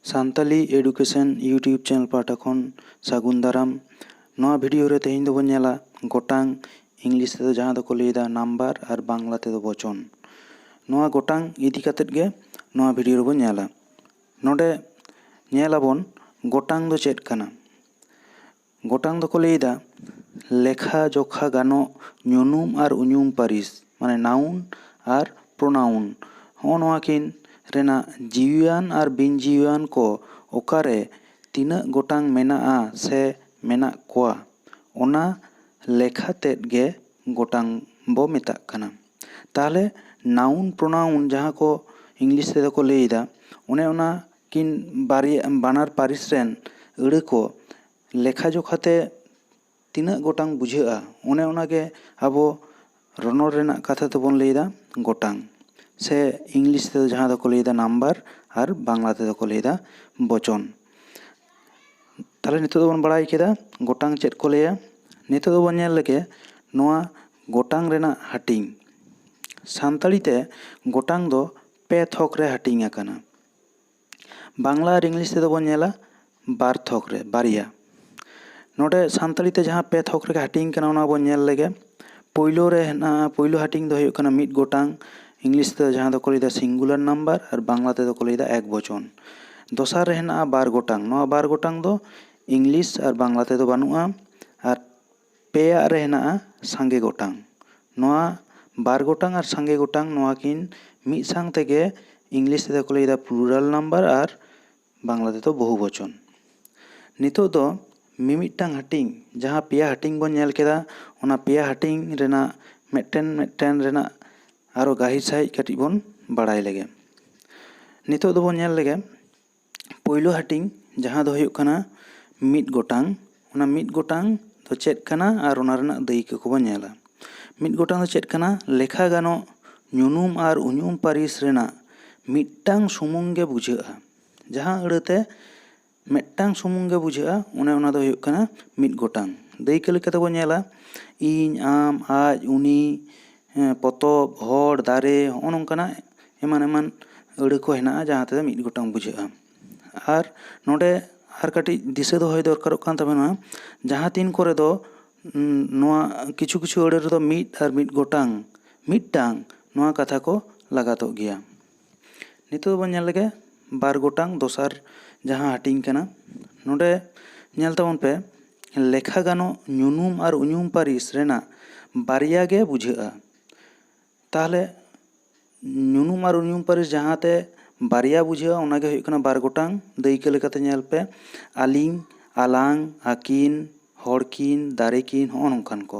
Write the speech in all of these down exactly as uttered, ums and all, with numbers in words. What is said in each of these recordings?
Santali Education YouTube channel ᱯᱟᱦᱴᱟ ᱠᱷᱚᱱ ᱥᱟᱹᱜᱩᱱ ᱫᱟᱨᱟᱢ᱾ ᱱᱚᱣᱟ video ᱨᱮ ᱛᱮᱦᱮᱧ ᱫᱚᱵᱚᱱ ᱧᱮᱞᱟ ᱜᱚᱴᱟᱝ, ᱤᱝᱞᱤᱥ ᱛᱮᱫᱚ ᱡᱟᱦᱟᱸ ᱫᱚᱠᱚ ᱞᱟᱹᱭᱫᱟ number ᱟᱨ ᱵᱟᱝᱞᱟ ᱛᱮᱫᱚ ᱵᱚᱪᱚᱱ᱾ ᱱᱚᱣᱟ ᱜᱚᱴᱟᱝ ᱤᱫᱤ ᱠᱟᱛᱮᱫ ᱜᱮ ᱱᱚᱣᱟ video ᱨᱮᱵᱚᱱ ᱧᱮᱞᱟ᱾ ᱱᱚᱰᱮ ᱧᱮᱞᱟᱵᱚᱱ ᱜᱚᱴᱟᱝ ᱫᱚ ᱪᱮᱫ ᱠᱟᱱᱟ᱾ ᱜᱚᱴᱟᱝ ᱫᱚᱠᱚ ᱞᱟᱹᱭᱫᱟ ᱞᱮᱠᱷᱟ ᱡᱚᱠᱷᱟ ᱜᱟᱱᱚᱜ ᱧᱩᱱᱩᱢ ᱟᱨ ᱩᱧᱩᱢ ᱯᱟᱹᱨᱤᱥ, ᱢᱟᱱᱮ noun ᱟᱨ pronoun᱾ ᱦᱚᱸᱜᱼᱚ ᱱᱚᱣᱟ ᱠᱤᱱ ᱨᱮᱱᱟᱜ ᱡᱤᱣᱤᱭᱟᱱ ᱟᱨ ᱵᱤᱱ ᱡᱤᱣᱤᱭᱟᱱ ᱠᱚ ᱚᱠᱟᱨᱮ ᱛᱤᱱᱟᱹᱜ ᱜᱚᱴᱟᱝ ᱢᱮᱱᱟᱜᱼᱟ ᱥᱮ ᱢᱮᱱᱟᱜ ᱠᱚᱣᱟ, ᱚᱱᱟ ᱞᱮᱠᱷᱟ ᱛᱮᱫ ᱜᱮ ᱜᱚᱴᱟᱝ ᱵᱚ ᱢᱮᱛᱟᱜ ᱠᱟᱱᱟ᱾ ᱛᱟᱦᱚᱞᱮ noun pronoun ᱡᱟᱦᱟᱸ ᱠᱚ ᱤᱝᱞᱤᱥ ᱛᱮᱫᱚ ᱠᱚ ᱞᱟᱹᱭᱫᱟ, ᱚᱱᱮ ᱚᱱᱟ ᱠᱤᱱ ᱵᱟᱨᱭᱟ, ᱵᱟᱱᱟᱨ ᱯᱟᱹᱨᱤᱥ ᱨᱮᱱ ᱟᱹᱲᱟᱹ ᱠᱚ ᱞᱮᱠᱷᱟ ᱡᱚᱠᱷᱟ ᱛᱮ ᱛᱤᱱᱟᱹᱜ ᱜᱚᱴᱟᱝ ᱵᱩᱡᱷᱟᱹᱜᱼᱟ, ᱚᱱᱮ ᱚᱱᱟᱜᱮ ᱟᱵᱚ ᱨᱚᱱᱚᱲ ᱨᱮᱱᱟᱜ ᱠᱟᱛᱷᱟ ᱛᱮᱵᱚᱱ ᱞᱟᱹᱭᱫᱟ ᱜᱚᱴᱟᱝ, ᱥᱮ ᱤᱝᱞᱤᱥ ᱛᱮᱫᱚ ᱡᱟᱦᱟᱸ ᱫᱚᱠᱚ ᱞᱟᱹᱭᱫᱟ number ᱟᱨ ᱵᱟᱝᱞᱟ ᱛᱮᱫᱚ ᱠᱚ ᱞᱟᱹᱭᱫᱟ ᱵᱚᱪᱚᱱ᱾ ᱛᱟᱦᱞᱮ ᱱᱤᱛᱚᱜ ᱫᱚᱵᱚᱱ ᱵᱟᱲᱟᱭ ᱠᱮᱫᱟ ᱜᱚᱴᱟᱝ ᱪᱮᱫ ᱠᱚ ᱞᱟᱹᱭᱟ᱾ ᱱᱤᱛᱚᱜ ᱫᱚᱵᱚᱱ ᱧᱮᱞ ᱞᱮᱜᱮ ᱱᱚᱣᱟ ᱜᱚᱴᱟᱝ ᱨᱮᱱᱟᱜ ᱦᱟᱹᱴᱤᱧ᱾ ᱥᱟᱱᱛᱟᱲᱤ ᱛᱮ ᱜᱚᱴᱟᱝ ᱫᱚ ᱯᱮ ᱛᱷᱚᱠ ᱨᱮ ᱦᱟᱹᱴᱤᱧ ᱟᱠᱟᱱᱟ᱾ ᱵᱟᱝᱞᱟ ᱟᱨ ᱤᱝᱞᱤᱥ ᱛᱮᱫᱚ ᱵᱚᱱ ᱧᱮᱞᱟ ᱵᱟᱨ ᱛᱷᱚᱠ ᱨᱮ, ᱵᱟᱨᱭᱟ᱾ ᱱᱚᱰᱮ ᱥᱟᱱᱛᱟᱲᱤ ᱛᱮ ᱡᱟᱦᱟᱸ ᱯᱮ ᱛᱷᱚᱠ ᱨᱮᱜᱮ ᱦᱟᱹᱴᱤᱧ ᱠᱟᱱᱟ, ᱚᱱᱟ ᱵᱚᱱ ᱧᱮᱞ ᱞᱮᱜᱮ᱾ ᱯᱳᱭᱞᱳ ᱨᱮ ᱦᱮᱱᱟᱜᱼᱟ, ᱯᱳᱭᱞᱳ ᱦᱟᱹᱴᱤᱧ ᱫᱚ ᱦᱩᱭᱩᱜ ᱠᱟᱱᱟ ᱢᱤᱫ ᱜᱚᱴᱟᱝ, ᱤᱝᱞᱤᱥ ᱛᱮᱫᱚ ᱡᱟᱦᱟᱸ ᱫᱚᱠᱚ ᱞᱟᱹᱭᱫᱟ singular number ᱟᱨ ᱵᱟᱝᱞᱟ ᱛᱮᱫᱚ ᱠᱚ ᱞᱟᱹᱭᱫᱟ ᱮᱠ ᱵᱚᱪᱚᱱ᱾ ᱫᱚᱥᱟᱨ ᱨᱮ ᱦᱮᱱᱟᱜᱼᱟ ᱵᱟᱨ ᱜᱚᱴᱟᱝ᱾ ᱱᱚᱣᱟ ᱵᱟᱨ ᱜᱚᱴᱟᱝ ᱫᱚ ᱤᱝᱞᱤᱥ ᱟᱨ ᱵᱟᱝᱞᱟ ᱛᱮᱫᱚ ᱵᱟᱹᱱᱩᱜᱼᱟ᱾ ᱟᱨ ᱯᱮᱭᱟᱜ ᱨᱮ ᱦᱮᱱᱟᱜᱼᱟ ᱥᱟᱸᱜᱮ ᱜᱚᱴᱟᱝ᱾ ᱱᱚᱣᱟ ᱵᱟᱨ ᱜᱚᱴᱟᱝ ᱟᱨ ᱥᱟᱸᱜᱮ ᱜᱚᱴᱟᱝ, ᱱᱚᱣᱟ ᱠᱤᱱ ᱢᱤᱫ ᱥᱟᱝ ᱛᱮᱜᱮ ᱤᱝᱞᱤᱥ ᱛᱮᱫᱚ ᱠᱚ ᱞᱟᱹᱭᱫᱟ plural number ᱟᱨ ᱵᱟᱝᱞᱟ ᱛᱮᱫᱚ ᱵᱚᱦᱩ ᱵᱚᱪᱚᱱ᱾ ᱱᱤᱛᱚᱜ ᱫᱚ ᱢᱤᱢᱤᱫᱴᱟᱝ ᱦᱟᱹᱴᱤᱧ, ᱡᱟᱦᱟᱸ ᱯᱮᱭᱟ ᱦᱟᱹᱴᱤᱧ ᱵᱚᱱ ᱧᱮᱞ ᱠᱮᱫᱟ, ᱚᱱᱟ ᱯᱮᱭᱟ ᱦᱟᱹᱴᱤᱧ ᱨᱮᱱᱟᱜ ᱢᱤᱫᱴᱮᱱ ᱢᱤᱫᱴᱮᱱ ᱨᱮᱱᱟᱜ ᱟᱨᱚ ᱜᱟᱹᱦᱤᱨ ᱥᱟᱺᱦᱤᱡ ᱠᱟᱹᱴᱤᱡ ᱵᱚᱱ ᱵᱟᱲᱟᱭ ᱞᱮᱜᱮ᱾ ᱱᱤᱛᱚᱜ ᱫᱚᱵᱚᱱ ᱧᱮᱞ ᱞᱮᱜᱮ ᱯᱳᱭᱞᱳ ᱦᱟᱹᱴᱤᱧ, ᱡᱟᱦᱟᱸ ᱫᱚ ᱦᱩᱭᱩᱜ ᱠᱟᱱᱟ ᱢᱤᱫ ᱜᱚᱴᱟᱝ᱾ ᱚᱱᱟ ᱢᱤᱫ ᱜᱚᱴᱟᱝ ᱫᱚ ᱪᱮᱫ ᱠᱟᱱᱟ ᱟᱨ ᱚᱱᱟ ᱨᱮᱱᱟᱜ ᱫᱟᱹᱭᱠᱟᱹ ᱠᱚᱵᱚᱱ ᱧᱮᱞᱟ᱾ ᱢᱤᱫ ᱜᱚᱴᱟᱝ ᱫᱚ ᱪᱮᱫ ᱠᱟᱱᱟ? ᱞᱮᱠᱷᱟ ᱜᱟᱱᱚᱜ ᱧᱩᱱᱩᱢ ᱟᱨ ᱩᱧᱩᱢ ᱯᱟᱹᱨᱤᱥ ᱨᱮᱱᱟᱜ ᱢᱤᱫᱴᱟᱝ ᱥᱩᱢᱩᱝ ᱜᱮ ᱵᱩᱡᱷᱟᱹᱜᱼᱟ᱾ ᱡᱟᱦᱟᱸ ᱟᱹᱲᱟᱹᱛᱮ ᱢᱤᱫᱴᱟᱝ ᱥᱩᱢᱩᱝ ᱜᱮ ᱵᱩᱡᱷᱟᱹᱜᱼᱟ, ᱚᱱᱮ ᱚᱱᱟ ᱫᱚ ᱦᱩᱭᱩᱜ ᱠᱟᱱᱟ ᱢᱤᱫ ᱜᱚᱴᱟᱝ᱾ ᱫᱟᱹᱭᱠᱟᱹ ᱞᱮᱠᱟ ᱛᱮᱵᱚᱱ ᱧᱮᱞᱟ, ᱤᱧ, ᱟᱢ, ᱟᱡ, ᱩᱱᱤ, ᱦᱮᱸ, ᱯᱚᱛᱚᱵ, ᱦᱚᱲ, ᱫᱟᱨᱮ, ᱦᱚᱸᱜᱼᱚ ᱱᱚᱝᱠᱟᱱᱟᱜ ᱮᱢᱟᱱ ᱮᱢᱟᱱ ᱟᱹᱲᱟᱹ ᱠᱚ ᱦᱮᱱᱟᱜᱼᱟ, ᱡᱟᱦᱟᱸ ᱛᱮᱫᱚ ᱢᱤᱫ ᱜᱚᱴᱟᱝ ᱵᱩᱡᱷᱟᱹᱜᱼᱟ᱾ ᱟᱨ ᱱᱚᱰᱮ ᱟᱨ ᱠᱟᱹᱴᱤᱡ ᱫᱤᱥᱟᱹ ᱫᱚᱦᱚᱭ ᱫᱚᱨᱠᱟᱨᱚᱜ ᱠᱟᱱ ᱛᱟᱵᱚᱱᱟ, ᱡᱟᱦᱟᱸ ᱛᱤᱱ ᱠᱚᱨᱮ ᱫᱚ ᱱᱚᱣᱟ ᱠᱤᱪᱷᱩ ᱠᱤᱪᱷᱩ ᱟᱹᱲᱟᱹ ᱨᱮᱫᱚ ᱢᱤᱫ ᱟᱨ ᱢᱤᱫ ᱜᱚᱴᱟᱝ, ᱢᱤᱫᱴᱟᱝ, ᱱᱚᱣᱟ ᱠᱟᱛᱷᱟ ᱠᱚ ᱞᱟᱜᱟᱛᱚᱜ ᱜᱮᱭᱟ᱾ ᱱᱤᱛᱚᱜ ᱵᱚᱱ ᱧᱮᱞ ᱞᱮᱜᱮ ᱵᱟᱨ ᱜᱚᱴᱟᱝ ᱫᱚᱥᱟᱨ ᱡᱟᱦᱟᱸ ᱦᱟᱹᱴᱤᱧ ᱠᱟᱱᱟ᱾ ᱱᱚᱰᱮ ᱧᱮᱞ ᱛᱟᱵᱚᱱ ᱯᱮ, ᱞᱮᱠᱷᱟ ᱜᱟᱱᱚᱜ ᱧᱩᱱᱩᱢ ᱟᱨ ᱩᱧᱩᱢ ᱯᱟᱹᱨᱤᱥ ᱨᱮᱱᱟᱜ ᱵᱟᱨᱭᱟ ᱜᱮ ᱵᱩᱡᱷᱟᱹᱜᱼᱟ᱾ ᱛᱟᱦᱚᱞᱮ ᱧᱩᱱᱩᱢ ᱟᱨ ᱩᱧᱩᱢ ᱯᱟᱹᱨᱤᱥ ᱡᱟᱦᱟᱸᱛᱮ ᱵᱟᱨᱭᱟ ᱵᱩᱡᱷᱟᱹᱜᱼᱟ, ᱚᱱᱟᱜᱮ ᱦᱩᱭᱩᱜ ᱠᱟᱱᱟ ᱵᱟᱨ ᱜᱚᱴᱟᱝ᱾ ᱫᱟᱹᱭᱠᱟᱹ ᱞᱮᱠᱟᱛᱮ ᱧᱮᱞ ᱯᱮ, ᱟᱹᱞᱤᱧ, ᱟᱞᱟᱝ, ᱟᱹᱠᱤᱱ, ᱦᱚᱲᱠᱤᱱ, ᱫᱟᱨᱮᱠᱤᱱ, ᱦᱚᱸᱜᱼᱚ ᱱᱚᱝᱠᱟᱱ ᱠᱚ᱾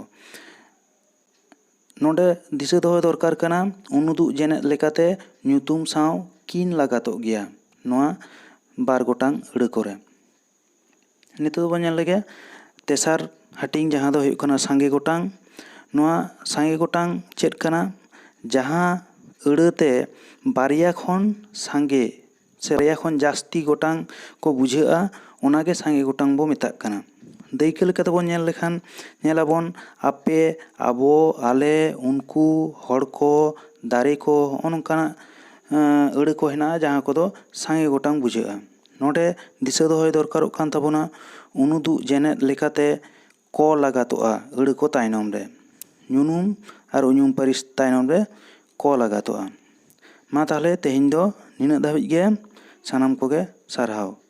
ᱱᱚᱰᱮ ᱫᱤᱥᱟᱹ ᱫᱚᱦᱚ ᱫᱚᱨᱠᱟᱨ ᱠᱟᱱᱟ, ᱩᱱᱩᱫᱩᱜ ᱡᱮᱱᱮᱫ ᱞᱮᱠᱟᱛᱮ ᱧᱩᱛᱩᱢ ᱥᱟᱶ ᱠᱤᱱ ᱞᱟᱜᱟᱛᱚᱜ ᱜᱮᱭᱟ ᱱᱚᱣᱟ ᱵᱟᱨ ᱜᱚᱴᱟᱝ ᱟᱹᱲᱟᱹ ᱠᱚᱨᱮ᱾ ᱱᱤᱛᱚᱜ ᱫᱚᱵᱚᱱ ᱧᱮᱞ ᱞᱮᱜᱮ ᱛᱮᱥᱟᱨ ᱦᱟᱹᱴᱤᱧ, ᱡᱟᱦᱟᱸ ᱫᱚ ᱦᱩᱭᱩᱜ ᱠᱟᱱᱟ ᱥᱟᱸᱜᱮ ᱜᱚᱴᱟᱝ᱾ ᱱᱚᱣᱟ ᱥᱟᱸᱜᱮ ᱜᱚᱴᱟᱝ ᱪᱮᱫ ᱠᱟᱱᱟ? ᱡᱟᱦᱟᱸ ᱟᱹᱲᱟᱹ ᱛᱮ ᱵᱟᱨᱭᱟ ᱠᱷᱚᱱ ᱥᱟᱸᱜᱮ ᱥᱮ ᱵᱟᱨᱭᱟ ᱠᱷᱚᱱ ᱡᱟᱹᱥᱛᱤ ᱜᱚᱴᱟᱝ ᱠᱚ ᱵᱩᱡᱷᱟᱹᱜᱼᱟ, ᱚᱱᱟᱜᱮ ᱥᱟᱸᱜᱮ ᱜᱚᱴᱟᱝ ᱵᱚ ᱢᱮᱛᱟᱜ ᱠᱟᱱᱟ᱾ ᱫᱟᱹᱭᱠᱟᱹ ᱞᱮᱠᱟ ᱛᱮᱵᱚᱱ ᱧᱮᱞ ᱞᱮᱠᱷᱟᱱ ᱧᱮᱞᱟᱵᱚᱱ ᱟᱯᱮ, ᱟᱵᱚ, ᱟᱞᱮ, ᱩᱱᱠᱩ, ᱦᱚᱲ ᱠᱚ, ᱫᱟᱨᱮ ᱠᱚ, ᱦᱚᱸᱜᱼᱚ ᱱᱚᱝᱠᱟᱱᱟᱜ ᱟᱹᱲᱟᱹ ᱠᱚ ᱦᱮᱱᱟᱜᱼᱟ, ᱡᱟᱦᱟᱸ ᱠᱚᱫᱚ ᱥᱟᱸᱜᱮ ᱜᱚᱴᱟᱝ ᱵᱩᱡᱷᱟᱹᱜᱼᱟ᱾ ᱱᱚᱰᱮ ᱫᱤᱥᱟᱹ ᱫᱚᱦᱚᱭ ᱫᱚᱨᱠᱟᱨᱚᱜ ᱠᱟᱱ ᱛᱟᱵᱚᱱᱟ, ᱩᱱᱩᱫᱩᱜ ᱡᱮᱱᱮᱫ ᱞᱮᱠᱟᱛᱮ ᱠᱚ ᱞᱟᱜᱟᱛᱚᱜᱼᱟ ᱟᱹᱲᱟᱹ ᱠᱚ ᱛᱟᱭᱱᱚᱢ ᱨᱮ, ᱧᱩᱱᱩᱢ ᱟᱨ ᱩᱧᱩᱢ ᱯᱟᱹᱨᱤᱥ ᱛᱟᱭᱱᱚᱢ ᱨᱮ ᱠᱚ ᱞᱟᱜᱟᱛᱚᱜᱼᱟ᱾ ᱢᱟ ᱛᱟᱦᱚᱞᱮ ᱛᱮᱦᱮᱧ ᱫᱚ ᱱᱤᱱᱟᱹᱜ ᱫᱷᱟᱹᱵᱤᱡ ᱜᱮ, ᱥᱟᱱᱟᱢ ᱠᱚᱜᱮ ᱥᱟᱨᱦᱟᱣ᱾